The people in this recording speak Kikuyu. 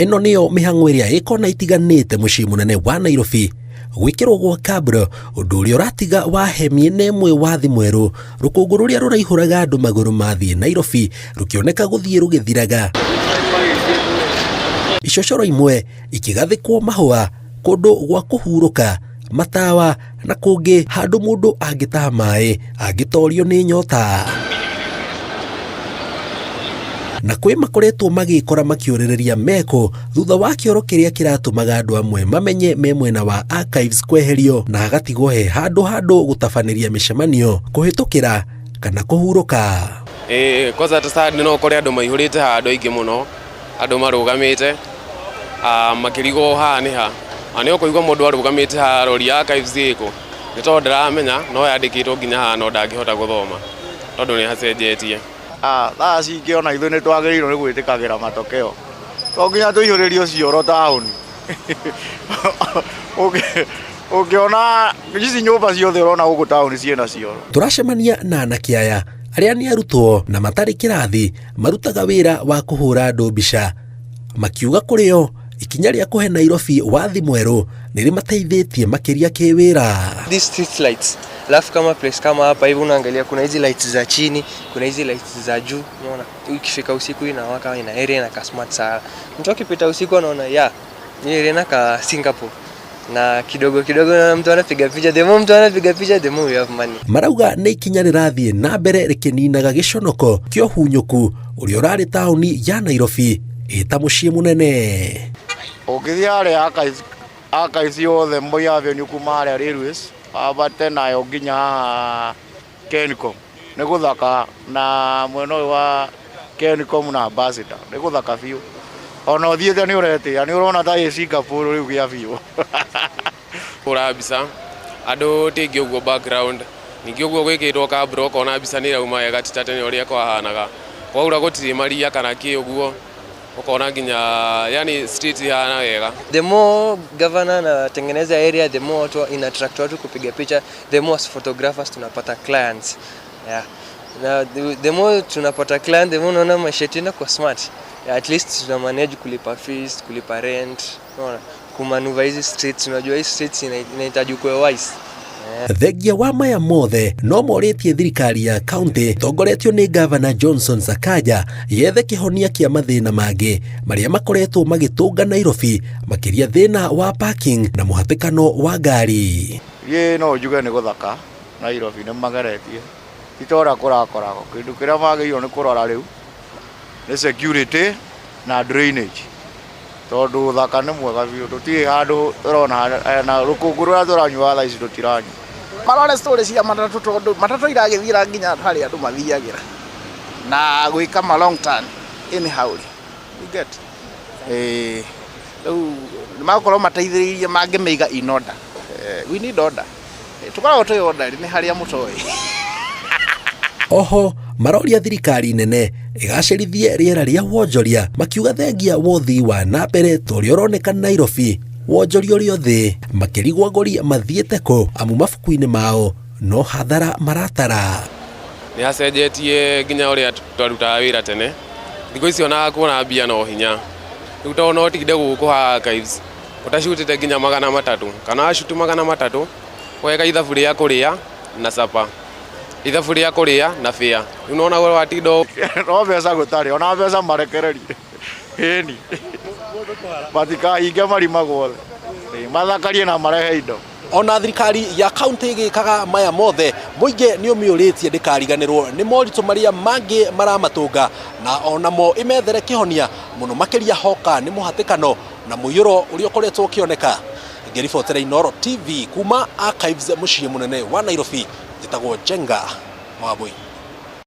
Ĩno nĩyo mĩhang'o ĩrĩa ĩkona itiganĩte mũciĩ mũnene wa Nairobi gwĩkĩrwo gwa kabro ũndũ ũrĩa ũratiga wahe mĩena ĩmwe wathi mwerũ rũkũngũ rũrĩa rũraihũraga andũ magũrũ mathiĩ Nairobi rũkĩoneka gũthiĩ rũgĩthiraga. Icocoro imwe ikĩgathĩkwo mahũa kũndũ gwa kũhurũka matawa na kũngĩ handũ mũndũ angĩtaha maĩ angĩtorio nĩ nyota. Na kwĩ makoretwo magĩkora makĩũrĩrĩria meko thutha wa kĩoro kĩrĩa kĩratũmaga andũ amwe mamenye me mwena wa Archives kweherio na hagatigwo he handũ handũ gũtabanĩria mĩcemanio kũhĩtũkĩra kana kũhurũka. Ĩĩ kwanza ta Saturday no ũkore andũ maihũrĩte haha, andũ aingĩ mũno, andũ marũgamĩte makĩrigwo haha nĩ ha. Na nĩ ũkũigua mũndũ arũgamĩte haha aroria Archives ĩkũ, nĩ tondũ ndaramenya no yandĩkĩtwo nginya haha no ndangĩhota gũthoma tondũ nĩ hacenjetie. Thaa cingĩ ona ithuĩ nĩ twagĩrĩirwo nĩ gwĩtĩkagĩra matokeo, to nginya tũihũrĩrio cioro taũni. Ũngĩona ici nyũmba ciothe ũrona gũkũ taũni ciĩna cioro. Tũracemania na anake aya arĩa nĩ arutwo na matarĩ kĩrathi marutaga wĩra wa kũhũra andũ mbica makiuga kũrĩ o ikinya rĩa kũhe Nairobi wathi mwerũ nĩ rĩmateithĩtie makĩria kĩwĩra. These street lights, alafu kama place kama hapa hivi unaangalia kuna hizi lights za chini, kuna hizi lights za juu, unaona ukifika usiku inawaka, ina area inakaa smart sana. Mtu akipita usiku anaona ya hii area inakaa Singapore, na kidogo kidogo na mtu anapiga picha, the more mtu anapiga picha, the more we have money. Marauga nĩ ikinya rĩrathiĩ na mbere rĩkĩninaga gĩconoko kĩa ũhunyũku ũrĩa ũrarĩ taũni ya Nairobi ĩta mũciĩ mũnene. Ũngĩthiĩ harĩa Archives yothe Moi Avenue kuma harĩa Railways wambate nayo nginya haha Kencom nĩ gũthaka, na mwena ũyũ wa Kencom na Ambassador nĩ gũthaka biũ, ona ũthiĩte nĩ ũretĩa, nĩ ũrona ta ĩ Singapore rĩu gĩa biũ. Kũhũra mbica andũ ti aingĩ ũguo background, ningĩ ũguo gwĩkĩrĩtwo kabro ũkona mbica nĩ ĩrauma wega ti ta tene ũrĩa kwahanaga. Kwaura gũtirĩ maria kana kĩ ũguo, ũkona nginya yani street ihana wega. The more governor anatengeneza area, the more watu ina attract watu kupiga picha, the more photographers tunapata clients. Yeah. Na the more tunapata client, the more unaona maisha yetu inakuwa smart. Yeah, at least tuna manage kulipa fees, kulipa rent, unaona, kumaneuver hizi streets, unajua hizi streets inahitaji ukuwe wise. Thengia wa maya mothe no morĩtie thirikari ya kaunti tongoretio nĩ Gavana Johnson Sakaja yethe kĩhonia kĩa mathĩna mangĩ marĩa makoretwo magĩtũnga Nairobi, makĩria thĩna wa parking na mũhatĩkano wa ngari. Niĩ no njuge nĩ gũthaka Nairobi nĩ mageretie, ti ta ũrĩa kũrakoragwo. Kĩndũ kĩrĩa magĩrĩirwo nĩ kũrora rĩu nĩ security na drainage, tondũ ũthaka nĩ mwega biũ, tũtirĩ handũ tũrona na rũkũngũ rũrĩa tũranyua thaa ici tũtiranyua. Marore story cia matatũ, tondũ matatũ iragĩthiĩra nginya harĩa andũ mathiagĩra na gwĩka ma long turn anyhow, you get. Rĩu nĩmagũkorwo mateithĩrĩirie mangĩmĩiga in order. We need order. Tũkoragwo twĩ order nĩ harĩa mũtoĩ. Oho maroria thirikari nene ĩgacĩrithie rĩera rĩa wonjoria, makiuga thengia wothi wa na mbere ta ũrĩa ũroneka Nairobi, wonjoria ũrĩ thĩ makĩrigwo agũri mathiĩte kũ amu mabuku-inĩ mao no hathara maratara. Nĩ hacenjetie nginya ũrĩa twarutaga wĩra tene. Thikũ ici ona kuona mbia no hinya, rĩu tondũ no ũtinde gũkũ haha Archives ũtacutĩte nginya 300, kana wacutu 300 weka ithabu rĩa kũrĩa na capa, ithabu rĩa kũrĩa na bĩa, rĩu nona watinda. No mbeca gũtarĩ, ona mbeca marekererie, ĩni matikahinge marima guothe, mathakarie na marehe indo. Ona thirikari ya kaunti ĩgĩkaga maya mothe, mũingĩ nĩ ũmĩũrĩtie ndĩkariganĩrwo nĩ moritũ marĩa mangĩ maramatũnga na onamo ĩmethere kĩhonia, mũno makĩria hoka nĩ mũhatĩkano na mũiyũro ũrĩa ũkoretwo ũkĩoneka. Ngĩribotera Inooro TV kuma Archives mũciĩ mũnene wa Nairobi, njĩtagwo Njenga Wambui.